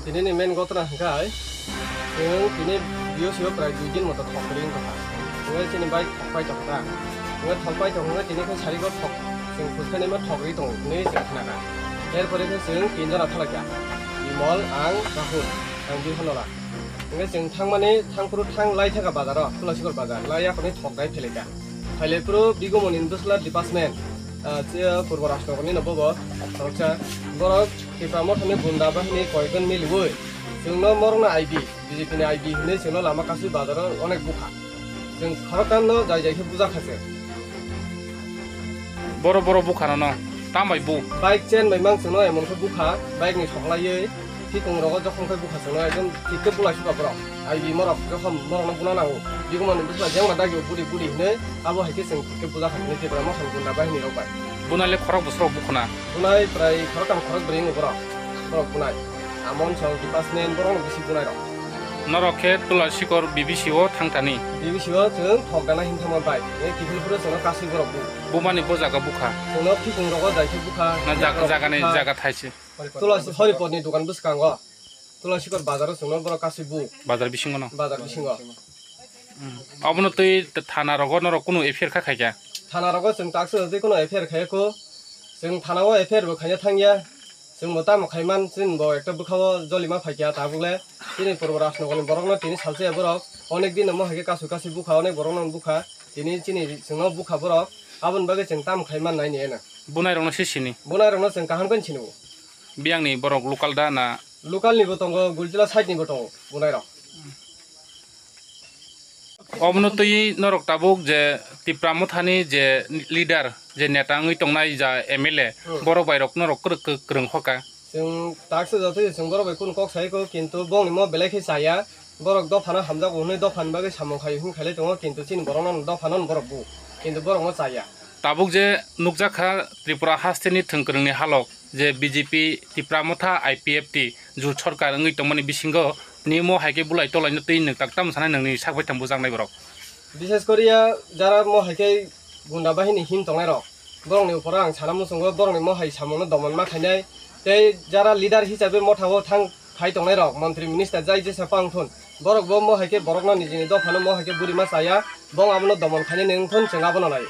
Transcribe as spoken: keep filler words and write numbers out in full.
Tini ni main gotna hwnkhe, chwng tini B O C o prai dui din moto thok kwrwi wngkha. Hwnkhe chini bai thok pai tongkha. Hwnkhe thok pai tongkha, tini khe sari go thok, chwng phulkhe nima thok rwi tongo hwnwi chwng khnakha. Erpore khe chwng tin jona thalaikha, Bimol, ang, Rahul, ang Bihanola. Hwnkhe chwng thangmani thangphuru thang lai thangkha bazaro, Tulasikor bazar, lai yakhorni thok dai phelaikha. Phailaipuru bigumoni bwsla department, ah, che Purbo Rajnagarni no bobo khoroksa. Borok Tipra Mothani gunda bahini koyekjon miliwi chwngno morokno I B, B J P ni I B hinwi chwngno lama kasui bazaro onek bukha. Chwng khoroktham no jai jai khe bujakha se. Boro boro bukha no, no, tam bai bu? Bike chain bai mang chwngno emon khe bukha, bike ni soklaiwi. Thikung rogo jokhom khe bukha chwngno ekdom thik khe bulai suka borok. Ai bi morok jokhom morokno buna nango. Bigumani bwsla jengma dagi budi budi hinwi abo hai khe chwng thik khe bujakha hinwi Tipra Mothani gunda bahini rok bai. Bunai le khorok bwswk bukhuna? Bunai prai khoroktham khorok bwrwi wng borok. Borok bunai. Amon song department borok no bisi bunai rok. Norok khe Tulasikor B B C o thang thani? B B C o chwng thok dana hin thangma bai. E kiphil phuru chwngno kasui borok bu. Bumani bo jaga bukha? Chwngno thikung rogo jai khe bukha. Na jaga, jagani bukha. Jaga thaise? Tulasi Horipotni dokan bwskango, Tulasikor bazaro chwngno borok kasui bu. Bazar bisingo no? Bazar bisingo. Hmm. Obono twi thana rogo norok kunu F I R kha khaikha? Thana rogo chwng taksa twi kunu F I R khaiya kho. Chwng thana o F I R bo khaina thangya. Chwng bo tamo khaiman, chwng bo ekta bwkhao jolima phaikha tabukle. Chini Purbo Rajnagarni borokno tini salsaya borok. Onek din no mo hai khe kasui kasui bukha, onek borokno bukha. Tini chini chwngno bukha borok. Aboni bagwi chwng tamo khaiman naini eno. Bunai rokno se sini? Bunai rokno chwng kaham khe sini bo. Biyangni borok local da na? Local ni bo tongo, Gulchila side ni bo tongo bunai rok. Obono twi norok tabuk je Tipra Mothani je leader, je neta wngwi tongnai ja M L A, hmm, borok bai rok norok kwrwk kwrwng hoka? Chwng taksa jotoi chwng borok bai kunu kok sai kho, kintu bongni mo belai khe chaya. Borok dophano hamjago hwnwi dophani bagwi samung khai hwn khailai tongo, kintu chini borokno dophano borok bu, kintu borokno chaya. Tabuk je nukjakha Tripura hasteni thwngkwrwngni halok, je B J P, Tipra Motha, I P F T jut sorkar wngwi tongmani bisingo nimo hai khe bulai tolaino twi nwng tak tamo sanai nwngni sak baithang bujaknai borok. Bishes koriya jara mo hai khe gunda bahini him tongnai rok, borokni uporo ang sana muchungo, borokni mo hai samungno domon ma khainai, tei jara leader hisabe mothao thang phai tongnai rok, montri minister jai jesa pang thun, borok bo mo hai khe borokno nijini dophano mo hai khe buri ma chaya, bong abono domon khainai nwng thun chwng abono nai.